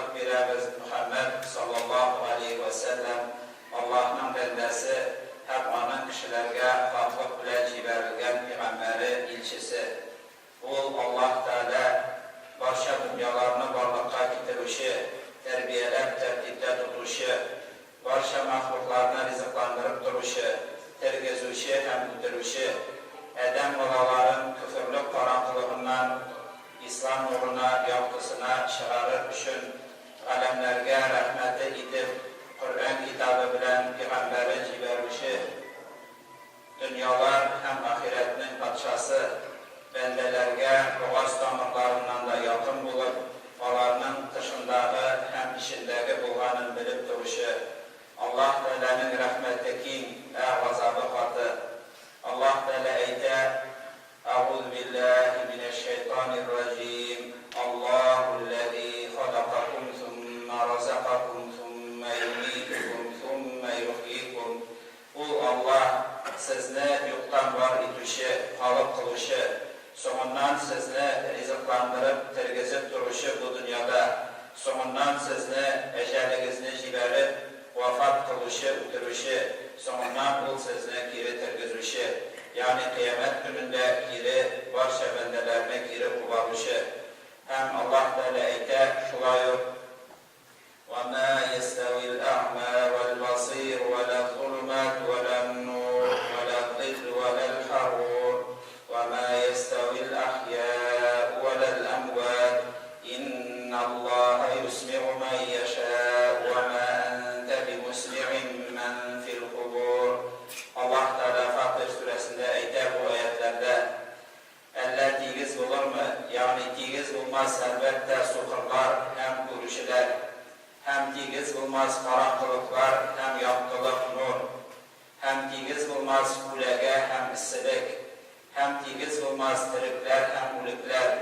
шаһитлык бирәбез, Мөхәммәд, саллаллаһу галәйһи вә сәлләм, Аллаһның бәндәсе һәм Аның кешеләргә хаклык белән җибәрелгән пигамбәре, илчесе. Ул, Аллаһ Тәгалә, барча дөньяларны барлыкка китерүче, тәрбияләп, тәртиптә тотучы, барча мәхлукларны ризыкландырып торучы, тергезүче һәм үтерүче, адәм балаларын көферлек караңгылыгыннан Ислам нурына, яктысына чыгарыр өчен галәмнәргә рәхмәте итеп Коръән китабы белән пигамбәрен җибәрүче, Дөньялар һәм ахирәтнең патшасы, бәндәләргә богаз тамырларыннан да якын булып, аларның тышындагы һәм эчендәге булганын белеп торучы Аллаһ Тәгаләнең рәхмәте киң, ә газабы каты. Аллаһ Тәгалә әйтә, Әгуз биллаһи минәш-шәйтанир-раҗим, Аллаһу-лләзи халакакум сумма разакакум сумма юмитукум сумма юхйикум. Ул, Аллаһ, сезне юктан бар итүче, халык кылучы, соңыннан сезне ризыкландырып, тергезеп торучы бу дөньяда, соңыннан сезне, әҗәлегезне җибәреп, вафат кылучы, үтерүче, соңыннан Ул сезне кире тергезүче, ягъни кыямәт көнендә кире барча бәндәләрне кире кубаручы. Һәм Аллаһ Тәгалә әйтә, шулай ук, Вә мә йәстәвил әгъмә вәл басыйр вә лә золумәт вә лә ннур вә лә зилл вә ләл хәрур вә мә йәстәвил әхйәәү вә ләл әмвәт инналлаһа юсми'у мән йәшәәү вә мә әнтә бимусми'ин мән фил кубур. Аллаһ Тәгалә Фатыйр сүрәсендә әйтә бу аятьләрдә, Әллә тигез булырмы, ягъни тигез булмас, әлбәттә, сукырлар һәм күрүчеләр, һәм тигез булмас караңгылыклар һәм яктылык, нур, һәм тигез булмас күләгә һәм эсселек, һәм тигез булмас терекләр һәм үлекләр,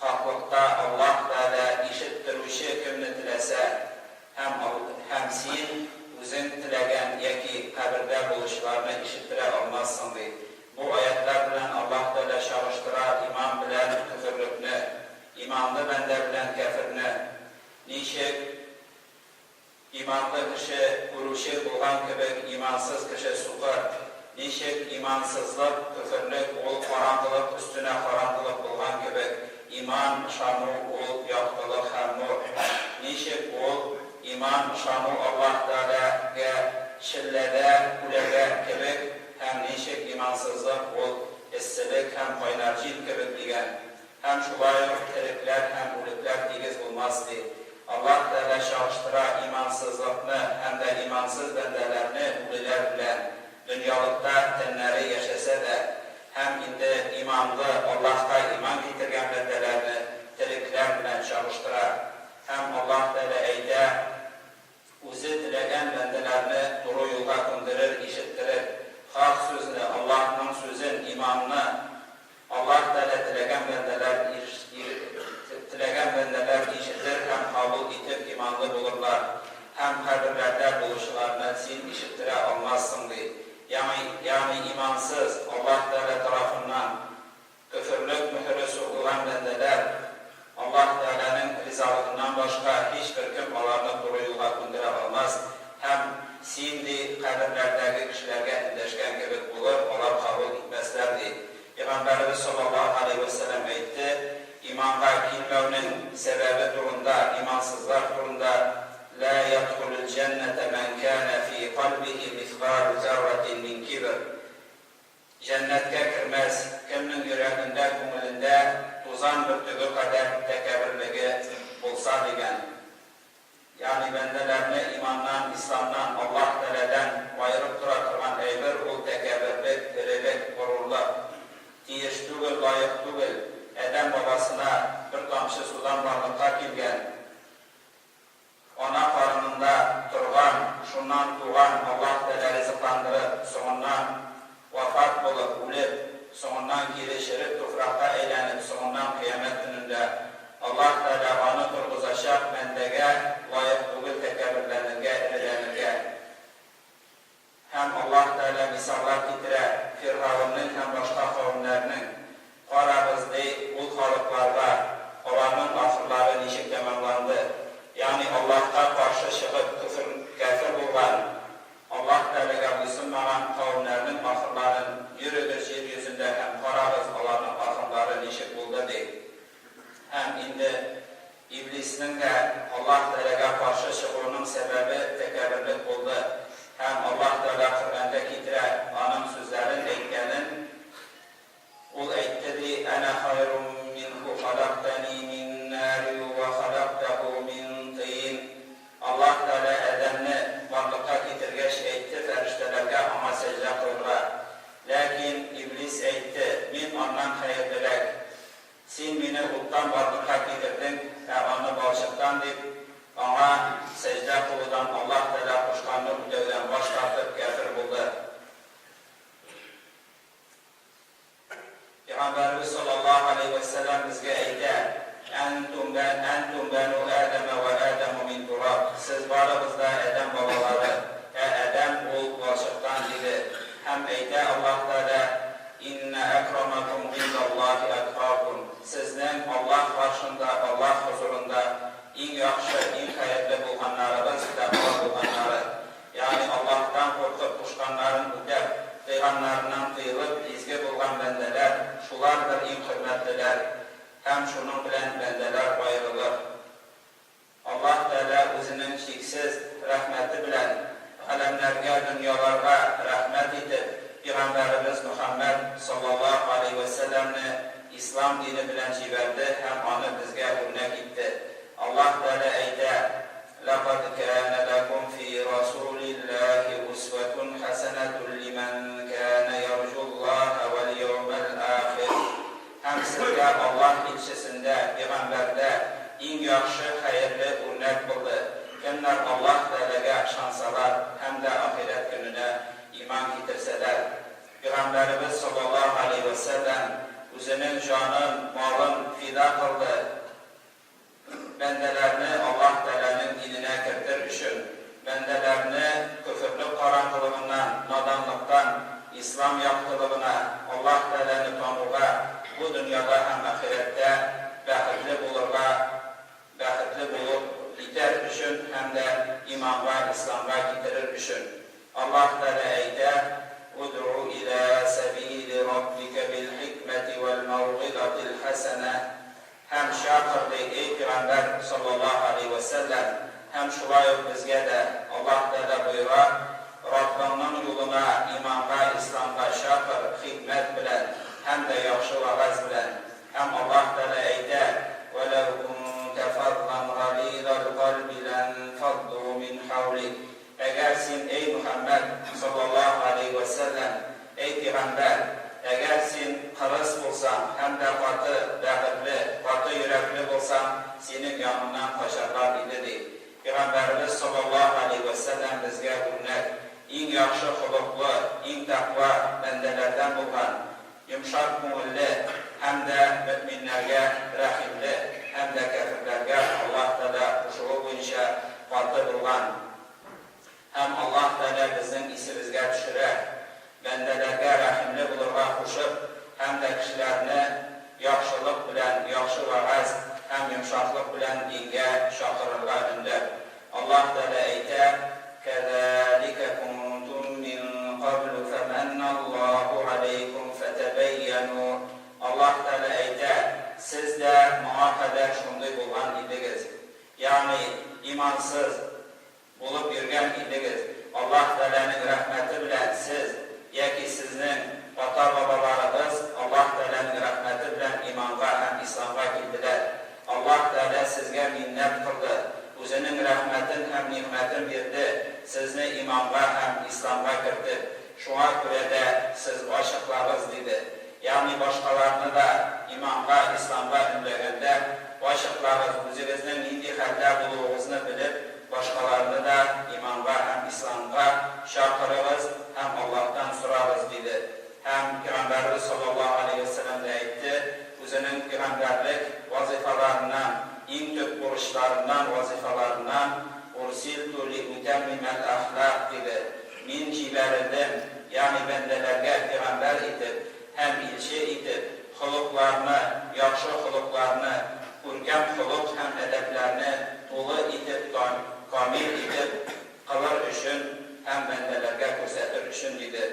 хаклыкта Аллаһ Тәгалә ишеттерүче кемне теләсә, һәм һәм син үзең теләгән яки кабердә булучыларны ишеттерә алмассың, ди. Бу аятьләр белән Аллаһ Тәгалә чагыштыра иман белән көферлекне, иманлы бәндә белән кяферне. Ничек иманлы кеше күрүче булган кебек, имансыз кеше сукыр. Ничек имансызлык, көферлек ул караңгылык өстенә караңгылык булган кебек, иман, ышану ул яктылык һәм нур. Ничек ул иман, ышану Аллаһ Тәгаләгә челләдә күләгә кебек, Һәм ничек имансызлык ул эсселек һәм кайнар җил кебек дигән. Һәм шулай ук терекләр һәм үлекләр тигез булмас, ди. Аллаһ Тәгалә чагыштыра имансызлыкны һәм дә имансыз бәндәләрне үлеләр белән, дөньялыкта тәннәре яшәсә дә, һәм инде иманлы, Аллаһка иман китергән бәндәләрне терекләр белән чагыштыра. Һәм Аллаһ Тәгалә әйтә. Үзе теләгән бәндәләрне туры юлга күндерер, ишеттерер. Хак сүзне, Аллаһның сүзен, иманны Аллаһ Тәгалә теләгән бәндәләр теләгән бәндәләр ишетер һәм кабул итеп иманлы булырлар. Һәм каберләрдә булучыларны син ишеттерә алмассың, ди. Ягъни, ягъни имансыз, Аллаһ Тәгалә тарафыннан Көферлек мөһере сугылган бәндәләр, Аллаһ Тәгаләнең ризалыгыннан башка һичбер кем аларны туры юлга күндерә алмас һәм син, ди, каберләрдәге кешеләргә эндәшкән кебек булыр, алар кабул итмәсләр, ди. Пәйгамбәребез саллаллаһу галәйһи вә сәлләм әйтте, Иманга килмәүнең сәбәбе турында, имансызлар турында, Лә ядхулул җәннәтә мән кәнә фи кальбихи мисгалу зәррәтин мин кибр. Җәннәткә кермәс, кемнең йөрәгендә, күңелендә тузан бөртеге кадәр тәкәбберлеге булса, дигән. Ягъни бәндәләрне иманнан, исламнан, Аллаһ Тәгаләдән аерып тора торган әйбер ул тәкәбберлек, эрелек, горурлык. Тиеш түгел, лаек түгел адәм баласына бер тамчы судан барлыкка килгән, Ана карынында торган, шуннан туган Аллаһ Тәгалә ризыкландырып, соңыннан вафат булып, үлеп, соңыннан кире черек туфракка әйләнеп, соңыннан кыямәт көнендә Аллаһ Тәгалә аны торгызачак бәндәгә лаек түгел тәкәбберләнергә, эреләнергә. Һәм Аллаһ Тәгалә мисаллар китерә, Фиргавеннең һәм башка кавемнәрнең. Карагыз, ди, ул халыкларга, аларның ахырлары ничек тәмамланды. Ягъни Аллаһ Тәгаләгә каршы чыгуының сәбәбе тәкәбберлек булды. Һәм Аллаһ Тәгалә Коръәндә китерә аның сүзләрен, әйткәнен, Ул әйтте ди, Әнә хайрум минһу халактани мин нари вә халактәһу мин тыйн. Аллаһ Тәгалә Адәмне барлыкка китергәч әйтте фәрештәләргә аңа сәҗдә кылырга. Ләкин Иблис әйтте, Мин аннан хәерлерәк. Син мине уттан барлыкка китердең, ә аны балчыктан, дип, аңа сәҗдә кылудан, Аллаһ Тәгалә кушканны үтәүдән баш тартып, кяфер булды. Пәйгамбәребез саллаллаһу галәйһи вә сәлләм безгә әйтә, Әнтум бә, әнтум бәнү Адәмә вә Адәмү мин тураб, Сез барыгыз да Адәм балалары, ә Адәм ул балчыктан, диде. Һәм әйтә Аллаһ Тәгалә, Иннә әкрамәкум гыйндаллаһи әткакум, Сезнең Аллаһ каршында, Аллаһ хозурында иң яхшы, иң хәерле булганнарыгыз, тәкъва булганнары. Ягъни Аллаһтан куркып, кушканнарын үтәп, тыйганнарыннан тыелып, изге булган бәндәләр, шулардыр иң хөрмәтлеләр. Һәм шуның белән бәндәләр аерылыр. Аллаһ Тәгалә Үзенең чиксез рәхмәте белән галәмнәргә, дөньяларга рәхмәт итеп, Пигамбәребез Мөхәммәд, саллаллаһу галәйһи вә сәлләмне Ислам дине белән җибәрде һәм аны безгә үрнәк итте. Аллаһ Тәгалә әйтә, Ләкад кәнә ләкүм фи расулиллаһи усвәтун хәсәнәтун лимән кәнә ярҗуллаһә вәл йәүмәл ахир. Һәм сезгә Аллаһ илчесендә, пигамбәрдә, иң яхшы, хәерле үрнәк булды, кемнәр Аллаһ Тәгаләгә ышансалар һәм дә ахирәт көненә иман китерсәләр. Пигамбәребез саллаллаһу галәйһи вә сәлләм үзенең җанын, малын фида кылды. Бәндәләрне Аллаһ Тәгаләнең диненә кертер өчен, бәндәләрне көферлек караңгылыгыннан, наданлыктан Ислам яктылыгына, Аллаһ Тәгаләне тануга, бу дөньяда һәм ахирәттә бәхетле булырга, бәхетле булып итәр өчен һәм дә иманга, Исламга китерер өчен. Аллаһ Тәгалә әйтә, Удгу илә сәбили раббикә бил-хикмәти вәл-мәүгыйзатил хәсәнә. Һәм чакыр, ди, эй пигамбәр, саллаллаһу галәйһи вә сәлләм, һәм шулай ук безгә дә Аллаһ Тәгалә боера, Раббыңның юлына, иманга, исламга чакыр, хикмәт белән һәм дә яхшы вәгазь белән. Һәм Аллаһ Тәгалә әйтә, Вәләү кунтә фаззан гализал кальби ләнфазду мин хәүлик. Әгәр син, эй Мөхәммәд, саллаллаһу галәйһи вә сәлләм, эй пигамбәр, әгәр син кырыс булсаң һәм дә каты бәгырьле, каты йөрәкле булсаң, синең яныңнан качарлар иде, ди. Пигамбәребез, саллаллаһу галәйһи вә сәлләм, безгә үрнәк, иң яхшы холыклы, иң тәкъва бәндәләрдән булган, йомшак күңелле һәм дә мөэминнәргә рәхимле һәм дә кяферләргә Аллаһ Тәгалә кушуы буенча каты булган. Һәм Аллаһ Тәгалә безнең исебезгә төшерә, бәндәләргә рәхимле булырга кушып һәм дә кешеләрне яхшылык белән, яхшы вәгазь һәм йомшаклык белән дингә чакырырга өндәп. Аллаһ Тәгалә әйтә, Кәзаликә кунтум мин каблу фәмәнналлаһу галәйкүм фәтәбәййәнү. Аллаһ Тәгалә әйтә, Сез дә моңа кадәр шундый булган идегез. Ягъни, имансыз, булып йөргән идегез. Аллаһ Тәгаләнең рәхмәте белән сез яки сезнең ата-бабаларыгыз Аллаһ Тәгаләнең рәхмәте белән иманга һәм исламга килделәр. Аллаһ Тәгалә сезгә миннәт кылды, Үзенең рәхмәтен һәм нигъмәтен бирде, сезне иманга һәм исламга кертеп, шуңа күрә дә сез ачыклагыз, диде. Ягъни башкаларны да иманга, исламга өндәгәндә, ачыклагыз, үзегезнең нинди хәлдә булуыгызны белеп, башкаларны да иманга һәм исламга чакырыгыз һәм Аллаһтан сорагыз, диде. Һәм Пәйгамбәребез саллаллаһу галәйһи вә сәлләм дә әйтте, үзенең пәйгамбәрлек вазыйфаларыннан, иң төп бурычларыннан, вазыйфаларыннан, Урсилту ли утәммимәл әхлак, диде, Мин җибәрелдем, ягъни бәндәләргә пәйгамбәр итеп һәм илче итеп, холыкларны, яхшы холыкларны, күркәм холык һәм әдәпләрне тулы итеп, камил итеп кылыр өчен һәм бәндәләргә күрсәтер өчен, диде.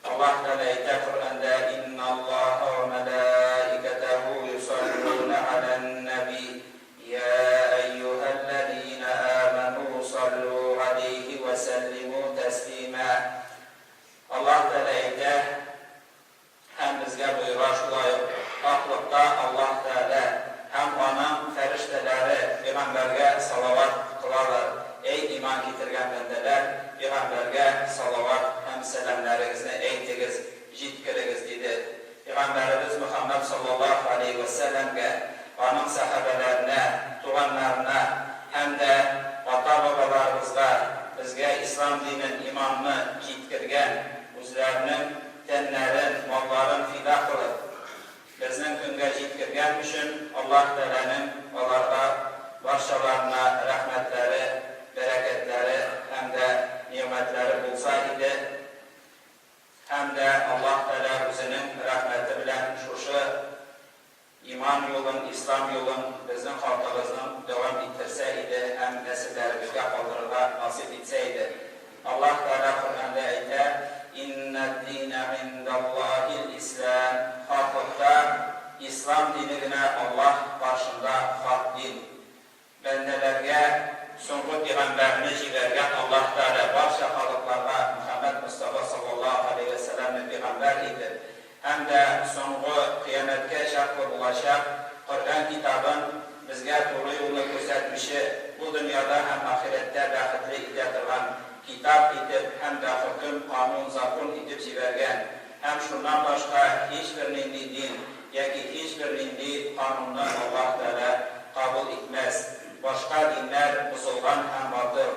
Аллаһ Тәгалә әйтә Коръәндә, Инналлаһа ва мәләикәтәһү юсаллуна галән-нәби, йә әййүһәлләзинә Мөхәммәд саллаллаһу галәйһи вә сәлләмгә, аның сәхабәләренә, туганнарына һәм дә ата-бабаларыбызга, безгә ислам динен, иманны җиткергән, үзләренең тәннәрен, малларын фида кылып, безнең көнгә җиткергән өчен Аллаһ Тәгаләнең аларга барчаларына рәхмәтләре, бәрәкәтләре һәм дә нигъмәтләре булса иде. Һәм дә Аллаһ Тәгалә үзенең рәхмәте белән шушы иман юлын, ислам юлын безнең халкыбызның дәвам иттерсә иде һәм нәселләребезгә калдырырга насыйп итсә иде. Аллаһ Тәгалә Коръәндә әйтә, Иннәд-динә гыйндаллаһил-ислам, Хаклыкта ислам дине генә Аллаһ каршында хак дин. Бәндәләргә соңгы пигамбәрне җибәргән Аллаһ Тәгалә барча халыкларга Мөхәммәд Мостафа саллаллаһу галәйһи вә сәлләмне пигамбәр итеп һәм дә соңгы кыямәткә чаклы булачак Коръән китабын безгә туры юлны күрсәтүче, бу дөньяда һәм ахирәттә бәхетле итә торган китап итеп һәм дә хөкем, канун, закун итеп җибәргән һәм шуннан башка һичбер нинди дин яки һичбер нинди канунны Аллаһ Тәгалә кабул итмәс. Башка диннәр бозылган һәм батыл.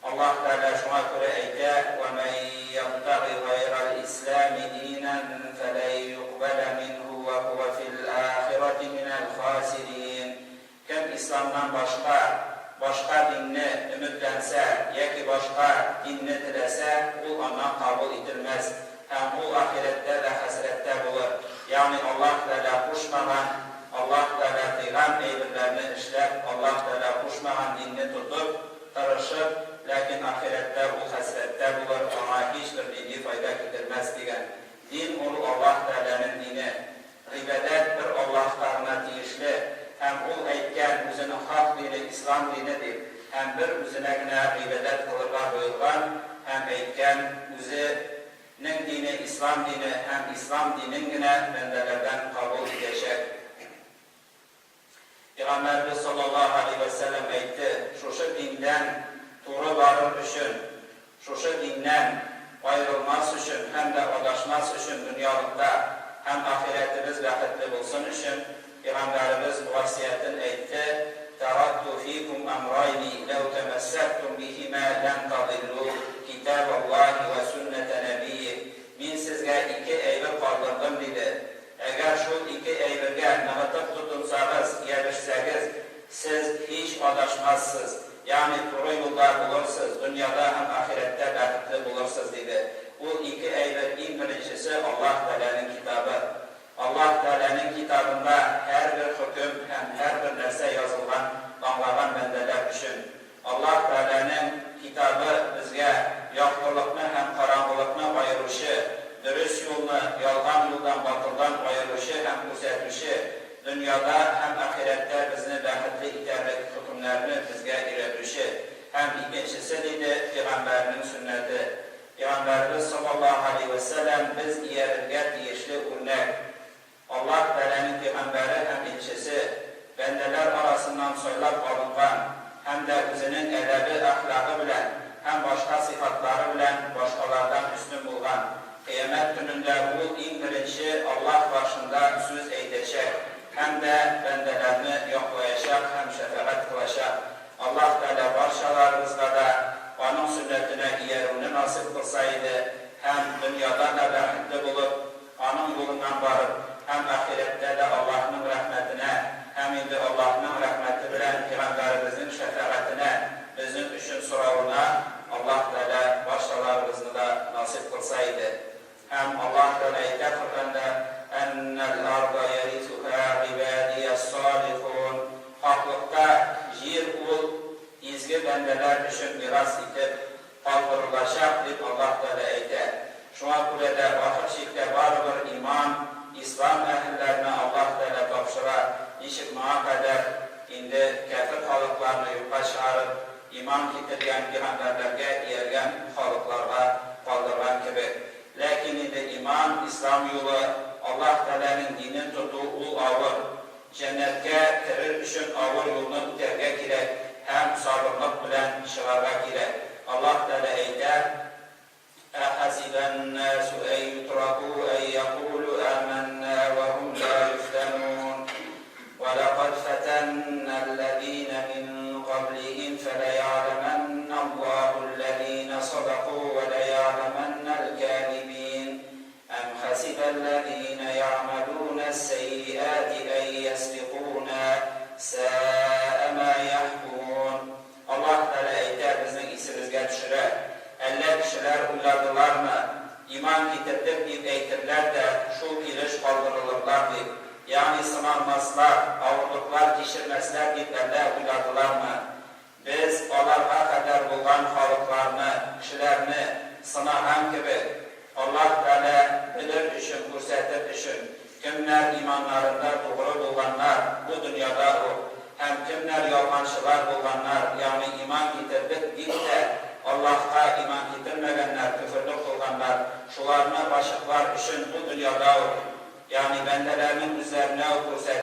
Аллаһ Тәгалә шуңа күрә әйтә, Вә мән йәбтәги гайрәл-ислами динән фәлән юкбәлә минһу вә һүә фил-ахирәти минәл-хасирин. Кем исламнан башка, башка динне өметләнсә яки башка динне теләсә, ул аннан кабул ителмәс һәм ул ахирәттә дә хәсрәттә булыр. Ягъни Аллаһ Тәгалә кушмаган, Аллаһ Тәгалә тыйган әйберләрне эшләп, Аллаһ Тәгалә кушмаган динне тотып, тырышып, ләкин ахирәттә ул хәсрәттә булыр, аңа һичбер нинди файда китермәс дигән. Дин ул Аллаһ Тәгаләнең дине. Гыйбадәт бер Аллаһка гына тиешле һәм Ул әйткән Үзенең хак дине Ислам дине дип һәм бер Үзенә генә гыйбадәт кылырга боерган һәм әйткән Үзе нең дине Ислам дине һәм Ислам динен генә бәндәләрдән кабул итәчәк. Пәйгамбәребез саллаллаһу галәйһи вә сәлләм әйтте, Шушы диндән туры барыр өчен, шушы диннән аерылмас өчен һәм дә адашмас өчен дөньялыкта һәм ахирәтебез бәхетле булсын өчен Пәйгамбәребез васыятен әйтте, Тәрәктү фикум әмрайни ләү тәмәссәктүм биһимә лән тадиллү, китәбаллаһи вә сөннәтә нәбиййиһ. Мин сезгә ике әйбер калдырдым, диде. Әгәр шул ике әйбергә ныгытып тотынсагыз, ябешсәгез, сез һич адашмассыз, ягъни туры юлда булырсыз, дөньяда һәм ахирәттә бәхетле булырсыз, диде. Ул ике әйбер, иң беренчесе, Аллаһ Тәгаләнең Китабы. Аллаһ Тәгаләнең Китабында һәрбер хөкем һәм һәрбер нәрсә язылган аңлаган бәндәләр өчен. Аллаһ Тәгаләнең Китабы безгә яктылыкны һәм караңгылыкны аеручы, дөрес юлны ялган юлдан, батылдан аеручы һәм күрсәтүче, дөньяда һәм ахирәттә безне бәхетле итәрлек хөкемнәрне безгә өйрәтүче һәм икенчесе, диде, Пигамбәренең сөннәте. Пигамбәребез саллаллаһу галәйһи вә сәлләм без иярергә тиешле үрнәк. Аллаһ Тәгаләнең пигамбәре һәм илчесе, бәндәләр арасыннан сайлап алынган һәм дә үзенең әдәбе, әхлагы белән һәм башка сыйфатлары белән башкалардан өстен булган. Кыямәт көнендә ул иң беренче Аллаһ каршында сүз әйтәчәк һәм дә бәндәләрне яклаячак һәм шәфәгать кылачак. Аллаһ Тәгалә барчаларыбызга да Аның сөннәтенә иярүне насыйп кылса иде һәм дөньяда да бәхетле булып, Аның юлыннан барып һәм ахирәттә дә Аллаһның рәхмәтенә һәм инде Аллаһның рәхмәте белән пигамбәребезнең шәфәгатенә безнең өчен соравына Аллаһ Тәгалә барчаларыбызны да насыйп кылса иде. Һәм Аллаһ Тәгалә әйтә Коръәндә, Әннәл арда ярисүһә гыйбадияс-салихун, Хаклыкта җир ул изге бәндәләр өчен мирас итеп калдырылачак, дип Аллаһ Тәгалә әйтә. Шуңа күрә дә ахыр чиктә барыбер иман, ислам әһелләренә Аллаһ Тәгалә тапшыра, ничек моңа кадәр инде кяфер халыкларны юкка чыгарып, иман китергән, пигамбәрләргә ияргән халыкларга калдырган кебек. Ләкин инде иман, ислам юлы, Аллаһ Тәгаләнең динен тоту ул авыр. Җәннәткә керер өчен авыр юлны үтәргә кирәк һәм сабырлык белән чыгарга кирәк. Аллаһ Тәгалә әйтә, Әхәсибән-нәсу ән ютраку ән якулу әмәннә вә һум ла юфтәнун. кешеләр уйладылармы, иман китердек дип әйтерләр дә, шул килеш калдырылырлар дип, ягъни сыналмаслар, авырлыклар кичермәсләр дип әллә уйладылармы? Без аларга кадәр булган халыкларны, кешеләрне, сынаган кебек, Аллаһ Тәгалә белер өчен, күрсәтер өчен, кемнәр иманнарында тугры булганнар бу дөньяда ук, һәм кемнәр ялганчылар булганнар, ягъни иман китердек дип тә, Аллаһка иман китермәгәннәр, көферлек кылганнар, шуларны ачыклар өчен бу дөньяда ук, ягъни бәндәләрнең үзләренә үк күрсәтер.